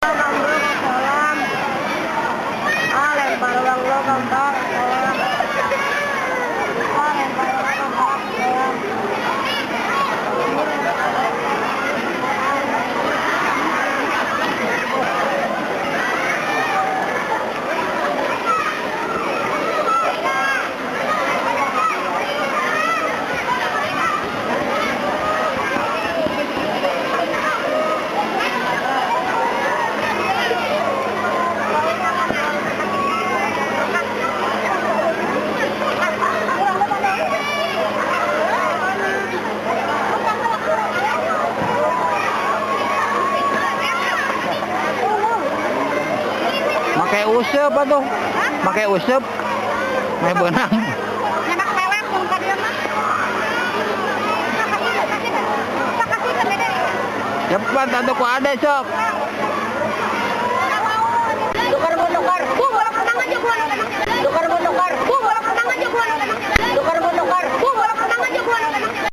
Kolam. Ah, lempar uang lo gambar kolam. Ah, lempar uang gambar kolam. Pakai usep atuh. Pakai usep. Mae beunang. Nyenak pelet mun ka dieu mah. Cepat atuh ku ade sok.